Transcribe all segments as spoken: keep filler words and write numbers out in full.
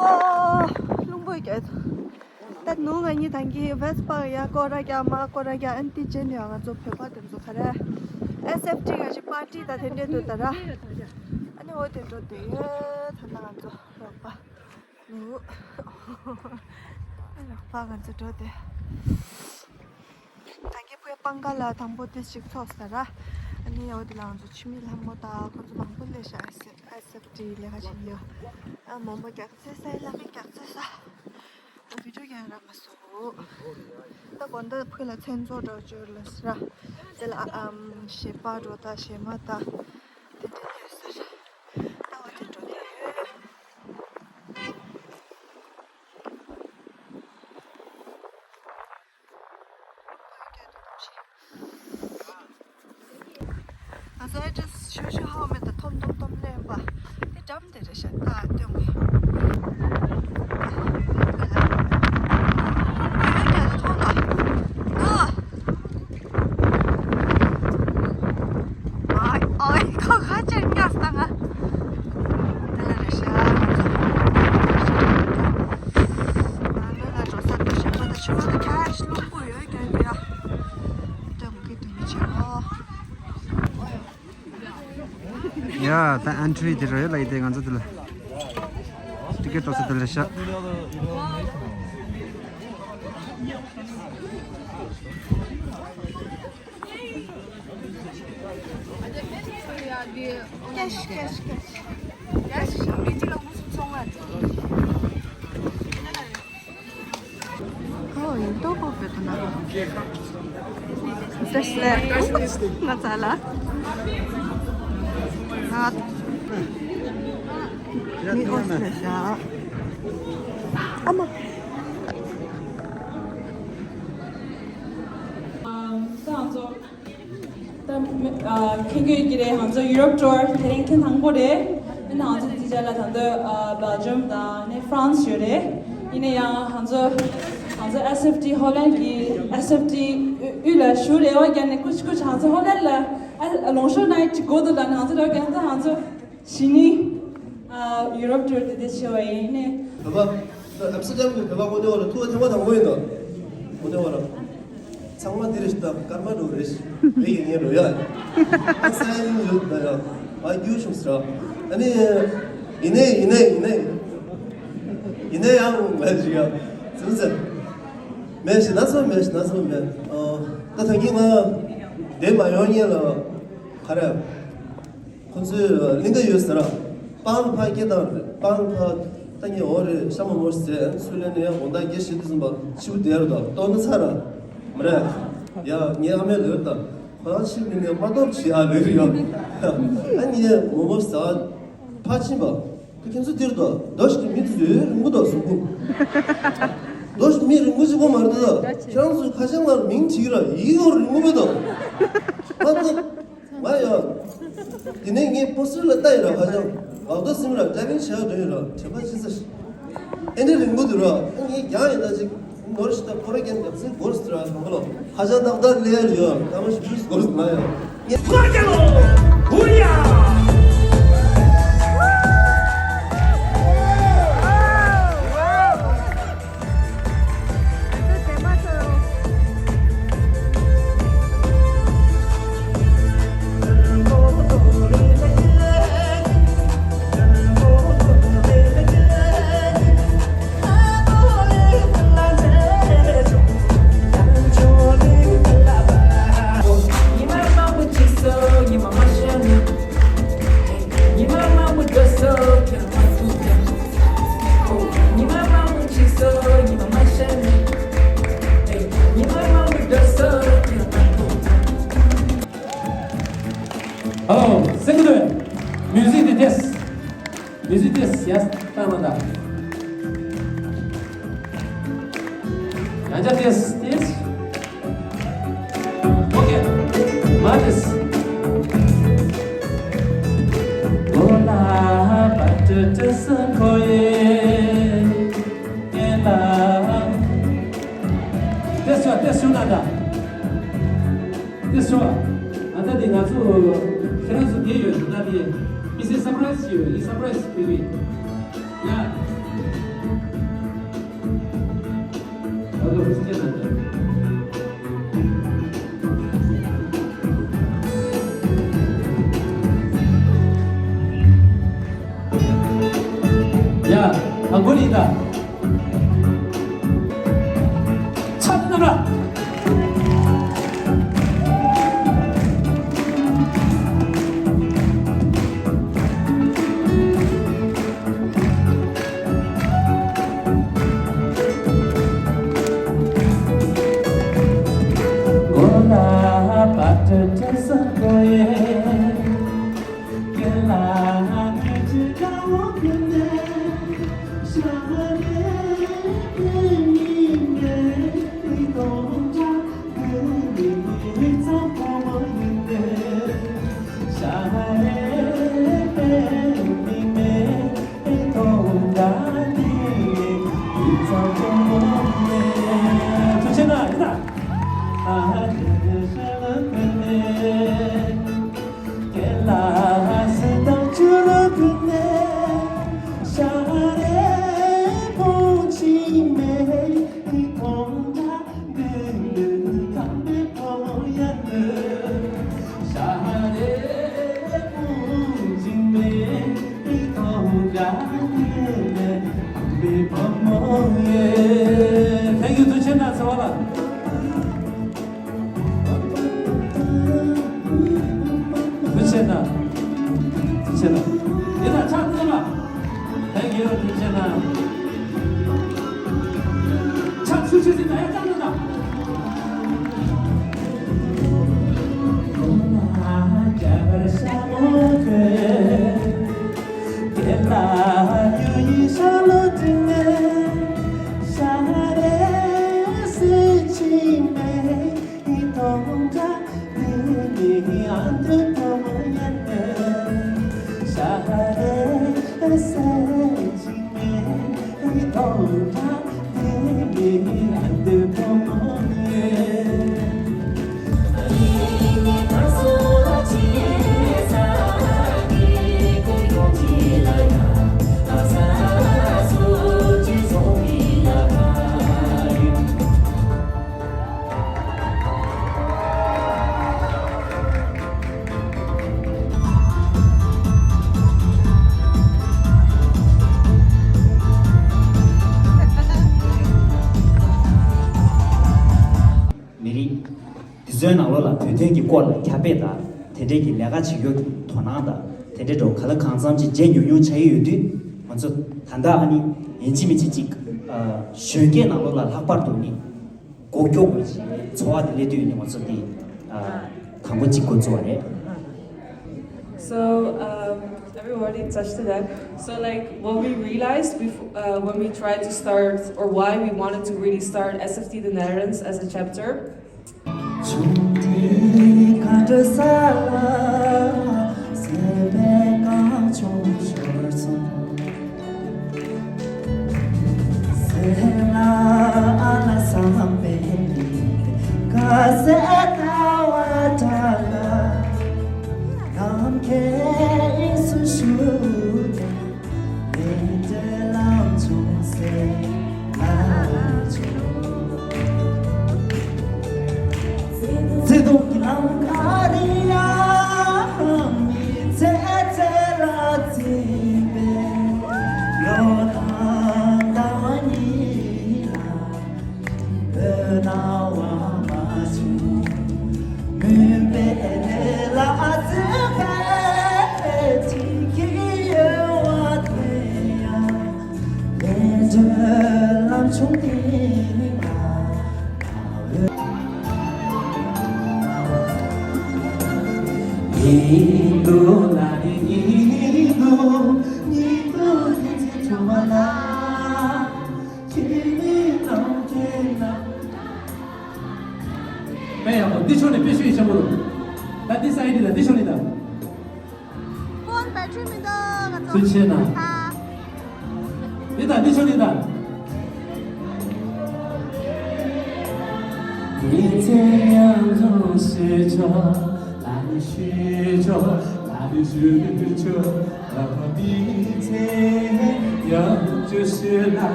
ཨོ། རླུང་བུ་རྒྱག་ད་ནུ་ང་གཉིས་ཐང་གི་བེས་པ་ཡ་སྐོར་ར་རྒྱག་མ་སྐོར་ར་རྒྱག་ཨན་ཏི་ཅན་ཡ་ང་ཚོ་བོད་པ་དེ་ཚོ་ག་རེ། ཨེས་ཨེཕ་ཊི་ག་ཞིག་པར་ཊི་ད་དེ་འདྲས་འདུག་ད་ར། ཨ་ནི་འོ་དེ་འགྲོ་དེ་ཡོད་ད་ན་ང་ཚོ་རོགས་པ། ནུ། རོགས་པ་ང་ཚོ་འགྲོ་དེ། ད་གི་ཕུའི་པང་ཁ་ལ་དང་པོ་དེ་ཞིག་ཚོགས་ས་ར། ཨ་ནི་འོ་དེ་ལ་ང་ཚོ་ཆུ་མིག་ལྷ་མོ་དང་ཁོ་ཚོ་མང་པོ་སླེབས་ཤག་ཨེས་ཨེཕ་ཊི་ལས་ཀ་བྱེད་མཁན་ཡོད། ཨ་མོ་མོ་རྒྱག་ཚེ་ས་ལ་མི་རྒྱག་ཚེ་ས། ཨ་བི་ཌིའོ་རྒྱག་ར་མ་སོང་། ད་དགོང་དག་ཕུ་ལ་མཚན་ཚོགས་འགྲོ་བཅོལ་ལ་སི་ར། དེ་ལ་ཨམ་ཞེས་པ་འགྲོ་ད་ཞེས་མ་ད། དེ་འདྲ་ཡོད་ས་ར། ད་འོ་དེ་འགྲོ་དེ་ཡོད། ང་ཚོ་ཨེ་ཌི་རེ་སི་ཤོ་ཤོ་ཧའོ་མེད་དུ་ཐོམ་ཐོམ་ཐོམ་ལེན་པ། དེ་འགྲམ་དེ་རེད་ཤག་ད་སྟོན་གི། ཨོའི་ཁོ་ཁ་ཆེར་ཉར་ས་ང་། དེ་ལ་རེད་ཤག་ང་ཚོ་ང་ལོ་ལ་འགྲོ་ས་འདུག་ཤག་ད་ཆུ་བ་ད་ཁ་ཤས་རླུང་བུ་ཡོད་ཀྱང་ཡ། སྟོན་གི་དུ་མི་ཆེ་ཨོ། ཡ་ད་ཨན་ཊི་རི་དེ་རེད་ལ་ཡི་དེ་ང་ཚོ་དེ་ལ་ཊི་ཀེ་ཊི་འགྲོ་ས་དེ་ལ་ཤག་ཁོ་ཡིན་ཏོ་པོ་པེ་ཏོ་ན། ཟེར་ལེ། ང་ཚ་ལ། ང་། མི་ཨོ་སི་ལེ་ཤ། ཨ་མ། ད་ང་ཚོ། ད་མཁྱེན་གྱི་རེད། ང་ཚོ་ཡུ་རོབ་ཊུར་དེ་རིང་ཐེངས་དང་པོ་རེད། ཡིན་ནའང་ང་ཚོ་དེ་རྗེས་ལ་ད་ལྟ་བེལ་ཇམ་དང་ནི་ཧྥ་རན་སི་ཡོད་རེད། ཡིན་ན་ཡང་ང་ཚོ་ང་ཚོ་ཨེས་ཨེཕ་ཊི་ཧོ་ལན་གྱི་ཨེས་ཨེཕ་ཊི་དབུས་ལ་ཞུ་རེ་བ་རྒྱབ་ནས་ཀུ་ཅི་ཀུ་ཅི་ང་ཚོ་ཧོ་ལན་ལ་ལོང་ཤོར་ན་ཅིག་དགོས་འདུག་ལ་ང་ཚོ་རེ་བ་རྒྱབ་ད་ང་ཚོ། ཞི་ནི། ཨ། ཡུ་རོབ་ཊུར་དེ་དེ་ཆེ་བ་ཡིན་ནི། བོད་པ། ཨམ་སི་ཊར་ཌམ་གྱི་བོད་པ་དངོས་གནས་བ་ལ་ཐུག་པ་ཐེངས་མ་དང་པོ་ཡིན་ནོ། དངོས་གནས་བ་ལ། ཚང་མ་འདི་རེད་ཤག་ད་སྐར་མ་འགྲོ་རེད་ཤག་བོད་ཡིག་ཉན་འགྲོ་ཡ། ཨ་ས་ཡིན་ཡོད་ད་ཡ། ཨ་རྒྱུ་བྱུང་ཟེར། ཨ་ནི། ཡིན་ནའི་ཡིན་ནའི་ཡིན་ནའི། ཡིན་ནའི་ཡང་ལ་ཞིག་ཡ། ཙུམ་ཙེ། མེད་ཤི་ན་ཚོ་མེད་ཤི་ན་ཚོ་མེད། ཨ། ད་ད་གིན་ང་། འདི་མ་ཡོང་ཉེ་ལ། ག་རེ། ཁོ་ཚོས་གླིང་ག་ཡོད་ཟེར། པང་ཕ་སྐད་བཏང་རེད། པང་ཕ་ད་ངས་འོ་རེད་ཤ་མོ་མོ་ཟེར་ཚུར་ལེན་ནས་ཡང་དགོང་དག་བརྒྱད་ཞེ་དུས་ཙམ་པ་ཕྱི་པོ་བསྡད་རེད་ད་ལྟོགས་ན་ཚར་ར། མ་རེད། ཡ་ངའི་ཨ་མའི་ལོས་ད་ཁོ་རང་ཕྱིར་མི་ནས་མ་གཏོགས་བྱེད་ཨ་ལོས་རེད་ཡ། ཨ་ངས་མོ་མོ་ཟ་ཕ་ཕྱིན་པ་ཁོ་ཁྱེད་ཚོ་འདིར་ད་རྡོ་ཞིག་གི་མི་དེ་ཚོ་ཡོད་རིང་པོ་ད་གཟུགས་པོ། རྡོ་ཞིག་མི་རིང་པོ་ཞིག་པོ་མ་རེད་ད་ཁྱེད་རང་ཚོའི་ཁ་བྱང་ལ་མིང་བྲིས་ར་ཡིག་ཡོར་རིང་པོ་མེད་ད། ང་ཚོ། ང་ཡང་། དེ་ནས་ངས་པོ་སི་ཊར་ལ་ལྟ་ཡིན་ར་ཧ་ཅང་། ལག་ཏུ་སིམ་ར་ཏྲ་ལིང་བྱས་འགྲོ་ཡིན་ར་དྲན་པ་ཆེ་ས་ཞིག་ཨེ་འདྲ་རིང་པོ་འདུག་ར། ཨ་ངས་རྒྱང་ཡིན་ན་ཅིག་ནོར་ཞིག་ད་ཁོ་ར་རྒྱན་རྒྱབ་སེ་སྒོར་སི་ར་དང་པོ་ལ་ཧ་ཅང་ཏག་ཏག་ལས་ཡ་ཡོད་ཀ་མ་ཞིག་ཞུས་སྒོར་སི་ང་ཡང་། ངས་ཁོ་རྒྱ་ལོ། ཧུ་ཡ། ཉི་མ་མང་པོ་འགྲོ་སོང་ཁྱེད་མ་ཐུག་ཀྱང་། ཉི་མ་མང་པོ་འགྲོ་སོང་ཉི་མ་མ་ཤར་ནས། ཉི་མ་མང་པོ་འགྲོ་སོང་ཁྱེད་མ་ཐུག་ཀྱང་། Hello, sing to it. Music to test. Music test, yes. ད་མ་ད། ཡང་བསྐྱར་ཏེས་ཏེས། ཨོ་ཁེ། མ་ཏེས། ལོ་ལ་བ་ཏྲ་ཏྲ་སང་ཁོ་ཡེ་ཡེ་ལ། ཏེས་ཤོ་ཏེས་ཤོ་ན་ད། ཏེས་ཤོ། ཨ་ད་དེ་ང་ཚོ་ཁྱེད་རང་ཚོ་དེ་ཡོད་ན་དེ་མི་སེ་སར་པ་རའི་སི་ཡོད་ཡིན་སར་པ་རའི་སི་ཕུལ་གི་ཡ། ཨ་མགོ་ནི་ད། ཚ་ན་ར། Thank you. ཐུགས་རྗེ་གནང་། ཚེ་བ་ལགས། ཐུགས་རྗེ་གནང་། ཐུགས་རྗེ་གནང་། ཡིན་ན་ཕྱག་འཚལ་ལ། Thank you. ཐུགས་རྗེ་གནང་། ཕྱག་ཚུར་ཕྱིན་ཟིན་ན་ཡ་ཅག་ན་ད། མི་རིགས་འདི་ཚོའི་ནང་ལོགས་ལ་བོད་དོན་གྱི་སྐོར་ལ་ཁྱབ་སྤེལ་དང་དེ་འབྲེལ་གྱི་ལས་ཀ་བྱེད་རྒྱུ་གི་དོ་སྣང་དང་དེ་འདྲའི་འགྲོ་ག་ལ་གང་འཚམ་ཅིག་བྱས་ཉུང་ཉུང་ཆགས་ཀྱི་ཡོད་དུས། ང་ཚོ་ད་ལྟ་ཨ་ནི་ཡིན་གཅིག་མིན་གཅིག་ཅིག་གཞོན་སྐྱེས་ནང་ལོགས་ལ་ལྷག་པར་དུ་ནི་སྒོ་སྐྱོག་དགོས་ཀྱི་ཚོར་བ་དེ་སླེབས་དུས་ནི་ང་ཚོ་འདི་དང་པོ་གཅིག་འགོ་བཙུགས་པ་རེད། So, um, everybody, touch to that. So, like, what we realized before, uh, when we tried to start, or why we wanted to really start S F T the Netherlands as a chapter, དཔེ་ཡག་པོ། འདི་ཕྱོགས་ནས་དཔེ་ཤོད་ཡིན་ཆེན་པོ་རུ། ད་འདི་སའི་འདི་ལ་འདི་ཕྱོགས་ནས་ད། ཕོན་བེ་ཊི་རི་མི་འདུག་ང་ཚོ། ཐུགས་རྗེ་གནང་། ཨ། འདི་ད་འདི་ཕྱོགས་ནས་ད།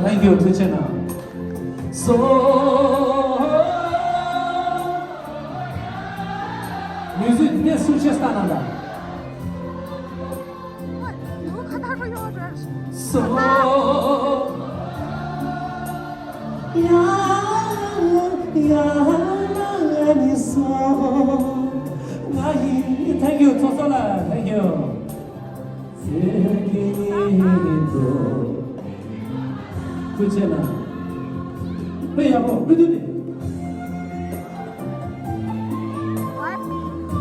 Thank you. ཐུགས་རྗེ་གནང་། So, music next to just another. So, yeah, yeah, yeah, so. Thank you, ཚོགས་གཙོ་ལགས། Thank you. ཐུགས་རྗེ་གནང་། དཔེ་ཡག་པོ། མུ་མཐུད་ནས།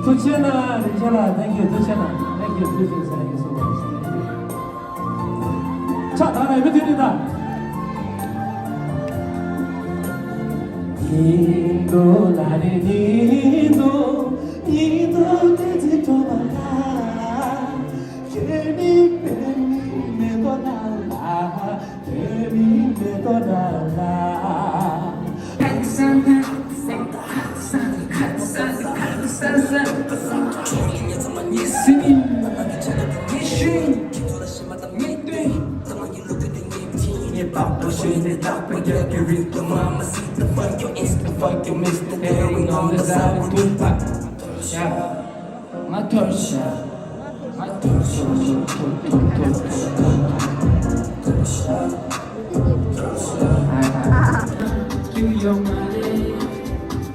ཐུགས་རྗེ་གནང་། རིན་ཆེན་ལགས། Thank you. ཐུགས་རྗེ་གནང་། Thank you. ཐུགས་རྗེ་གནང་། Thank you so much. Thank you. ཕྱག་དང་ལས་མུ་མཐུད་ནས་དང་། ང་ཐོར་ཤ། ང་ཐོར་ཤ། ཐོར་ཤ། ཐོར་ཤ། ཐོར་ཤ། ཐོར་ཤ། ཁྱེད་ཡོང་མ་རེད།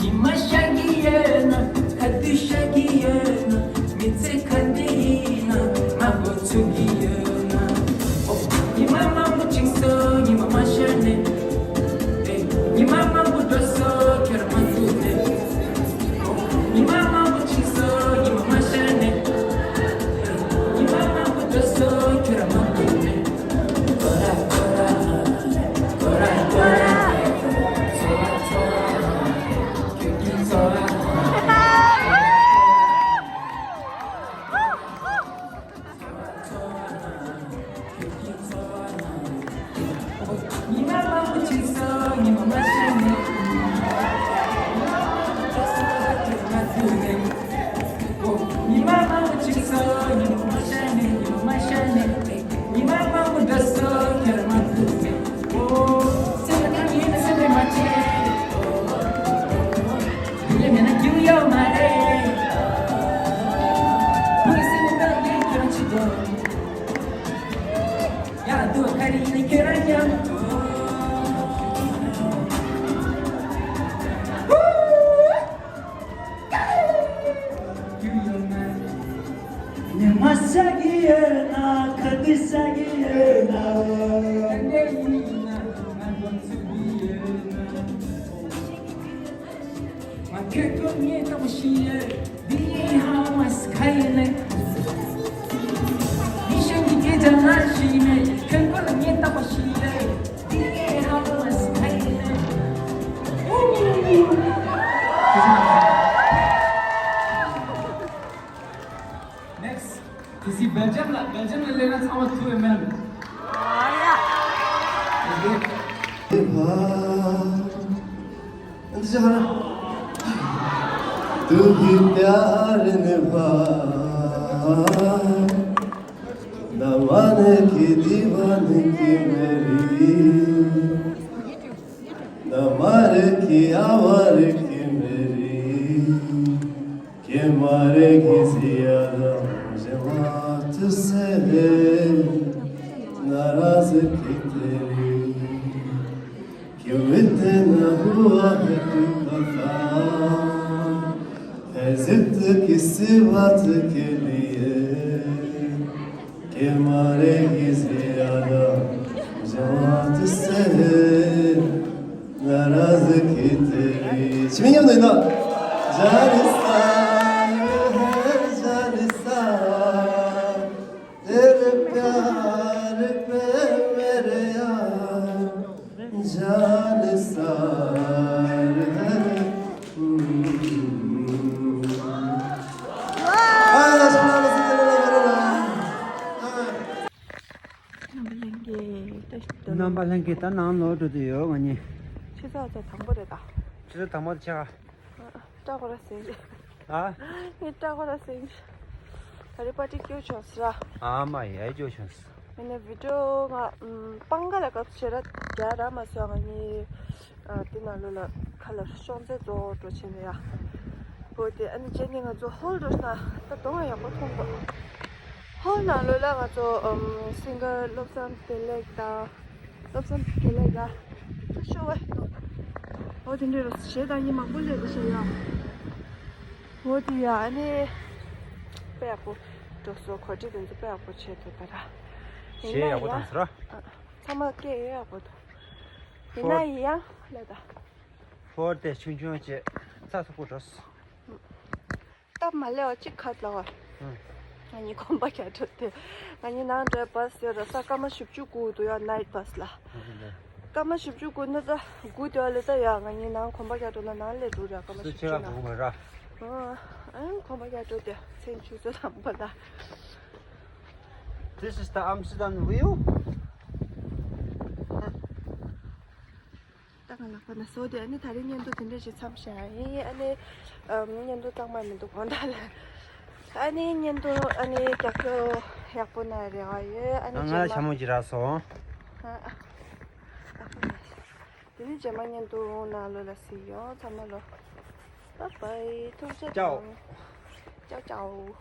ཉི་མ་ཤར་གྱི་ཡོད་ན། ག་དུས་ཤར་གྱི་ཡོད་ན། མི་ཚེ་ག་འདྲ་ཡིན་ན། ང་འགོ་ཚུགས་ཀྱི་ཡོད་ན། ཉི་མ་མང་པོ་ཕྱིན་སོང་། ཉི་མ་མ་ཤར་ནས། ཉི་མ་མང་པོ་འགྲོ་སོང་། ཁྱོད་རང་མ་ཐུག་ནས། ཉི་མ་མང་པོ་ཕྱིན་སོང་། ཉི་མ་མ་ཤར་ནས། ཉི་མ་མང་པོ་འགྲོ་སོང་། ཁྱོད་རང་མ་ཐུག་ནས། ཐོ་རེ་ཐོ་རེ། ཐོ་རེ་ཐོ་རེ། ཚོར་བ་ཚོར་བ། ཁྱོད་ཀྱི་ཚོར་བ། ཉི་མ་མང་པོ་ཕྱིན་སོང་། ཉི་མ་མ་ཤར་ནས། ཉི་མ་མང་པོ་ཕྱིན་སོང་། ཉི་མ་མ་ཤར་ནས། ཉི་མ་མ་ཤར་ནས། ཉི་མ་མང་པོ་འགྲོ་སོང་། ཁྱོད་རང་མ་ཐུག་ནས། ཨོ། སེམས་ལ་ཐག་ཉེ་ན་སེམས་པས་མ་བྱེད། ཡིད་ལས་མེད་ན་རྒྱུ་ཡོད་མ་རེད། བུ་ལ་སེམས་ལ་ཡིད་ཁྱོད་རང་ཆེད་དུ། ཡང་དུ་ག་རེ་ཡིན་ན་ཁྱོད་རང་ཡང་། རྒྱུ་ཡོད་མ་རེད། ཉི་མ་ཤར་གྱི་ཡོད་ན། ག་དུས་ཤར་གྱི་ཡོད་ན། ག་འདྲ་ཡིན་ན་ང་འགོ་ཚུགས་ཀྱི་ཡོད་ན། ང་ཁྱོད་ཁྱོད་ངས་ལྟ་བུ་ཤེས་ཡོད། འདི་ཡིན་ཧ་མ་སི་ཁ་ཡིན་ནས། མི་གཞན་གྱི་སྐད་ཆ་ང་ཤེས་མེད། ཁྱོད་ཁྱོད་ལ་ངས་ལྟ་བུ་ཤེས་ཡོད། འདི་ཡིན་ཧ་མ་སི་ཁ་ཡིན་ནས། Next. དེ་སྲིད་སྦེལ་ཇམ་ལ། སྦེལ་ཇམ་ལ་སླེབས་ན་ཚང་མ་ཐུག་ཡོད་མེད། ཨ་ཡ། འདི་ཅི་ཧ་ར། तू ही प्यार निभा, दीवाने की दीवानगी मेरी, दमार की आवारगी मेरी। के मारेगी ज्यादा मुझे मौत से नाराजगी तेरी। क्यों इतना हुआ है तू खफा, है जिद किस बात के लिए। के मारेगी ज्यादा मुझे मौत से नाराजगी तेरी। Чиминем дойна. Janisa, janisa, tere pyar pe mere yaar, janisa. རྣམ་པ་ལྷན་རྒྱས་ལྟ་ཞིག་ལྟ། རྣམ་པ་ལྷན་རྒྱས་ད་ནང་ལོག་འགྲོ་དུས་ཡོད་ང་གཉིས། ཆུ་ཚོད་ཚོད་དང་པོ་རེད་ད། ཆུ་ཚོད་དང་པོ་དེ་ཆེ་ག་སྐྲ་ཁོ་ར་ཟིན་རེད། ཨ། ངའི་སྐྲ་ཁོ་ར་ཟིན་རེད། ད་རེས་པར་ཊི་སྐྱོར་བྱུང་ཟེར་ར། ཨ་མ་ཡ་སྐྱོར་བྱུང་ཟེར། ངས་ནས་བི་ཌི་ཡོ་ང་སྤང་ཁ་ལ་སྐབས་ཤེས་ར་རྒྱ་ར་མ་སོང་ང་གཉིས། ཨ། དེ་ནང་ལོགས་ལ་ཁ་ལ་ཤོང་ཚད་རྫོགས་འགྲོ་ཕྱིན་ནས་ཡ། བོ་དེ་ཨ་ནི་རྗེས་ནས་ང་ཚོ་ཧོལ་འགྲོ་ན་ད་གདོང་ཡག་པོ་མཐོང་འདུག་ཁོ་ནང་ལོགས་ལ་ང་ཚོ་ཨམ་སིང་གར་བློ་བཟང་བདེ་ལེགས་དང་། བློ་བཟང་བདེ་ལེགས་ལ་ཁ་ཤོ་བ་འདུག་འོ་དེ་འདྲའི་རོ་གཞས་དང་ཉིན་མང་པོ་ལས་དེ་བྱས་ཡ། འོ་དེ་ཡ་ཨ་ནི་དཔེ་ཡག་པོ་འགྲོ་སོང་། གོ་སྒྲིག་དེ་ཚོ་དཔེ་ཡག་པོ་བྱས་འདུག་ད་ར། ཡིན་ན་ཡ་གཞས་ཡག་པོ་བཏང་ཟེར་ར། ཨ་ཚང་མ་སྐད་ཡག་པོ་འདུག་ཡིན་ན་ཧོ། ཡང་ལས་ད། ཧོར་དེ་ཆུང་ཆུང་བྱས་ཚ་ཚ་པོ་འགྲོ་སོང་། སྟབས་མ་ལེགས་པ་གཅིག་ག་ལ་བ། ཨང་། ང་གཉིས་གོམ་པ་རྒྱག་འགྲོ་དུས། ང་གཉིས་ནང་འགྲོའི་བྷ་སི་ཡོད་ར་ས་སྐར་མ་བཞི་བཅུ་དགུ་འདུག་ཡ། ནའིཊ་བྷ་སི་ལ། ཨང་། སྐར་མ་བཞི་བཅུ་དགུ་ནི་ད་དགུ་དེ་བ་ལས་ད་ཡ། ང་གཉིས་ནང་གོམ་པ་རྒྱག་འགྲོ་ན་ནང་སླེབས་འགྲོ་ར་སྐར་མ་བཞི་བཅུ་ན། ཨང་། ཨང་། གོམ་པ་རྒྱག་འགྲོ་དེ་མཚན་ཆུ་ཚོད་དང་པོ་ལ། This is the Amsterdam view. ད་ང་ལ་ཁོ་ན་སོ་དེ་ཨ་ནི་ད་རིང་བརྙན་ཐུང་དེ་འདྲ་ཞིག་མཚམས་བཞག་ཡིན། ཨ་ནི་ཨམ་བརྙན་ཐུང་གཙང་མ་མི་འདུག་གོང་ད་ལ། ཨ་ནི་བརྙན་ཐུང་ཨ་ནི་རྒྱག་རྒྱུ་ཡག་པོ་ན་རེ་བ་ཡོད། ཨ་ནི་ང་ལ་རྗེས་ཞྭ་མོ་ཅིག་རག་སོང་། ཨ་ཨ་ཨ་ཁོ་ན་དེ་ནི་རྗེས་མ་བརྙན་ཐུང་ནང་ལོགས་ལ་གཟིགས་ཡོང་། ཚང་མ་ལོ་བཱའི་བཱའི། ཐུགས་རྗེ་ཅའོ། ཆེ། ཅའོ་ཅའོ།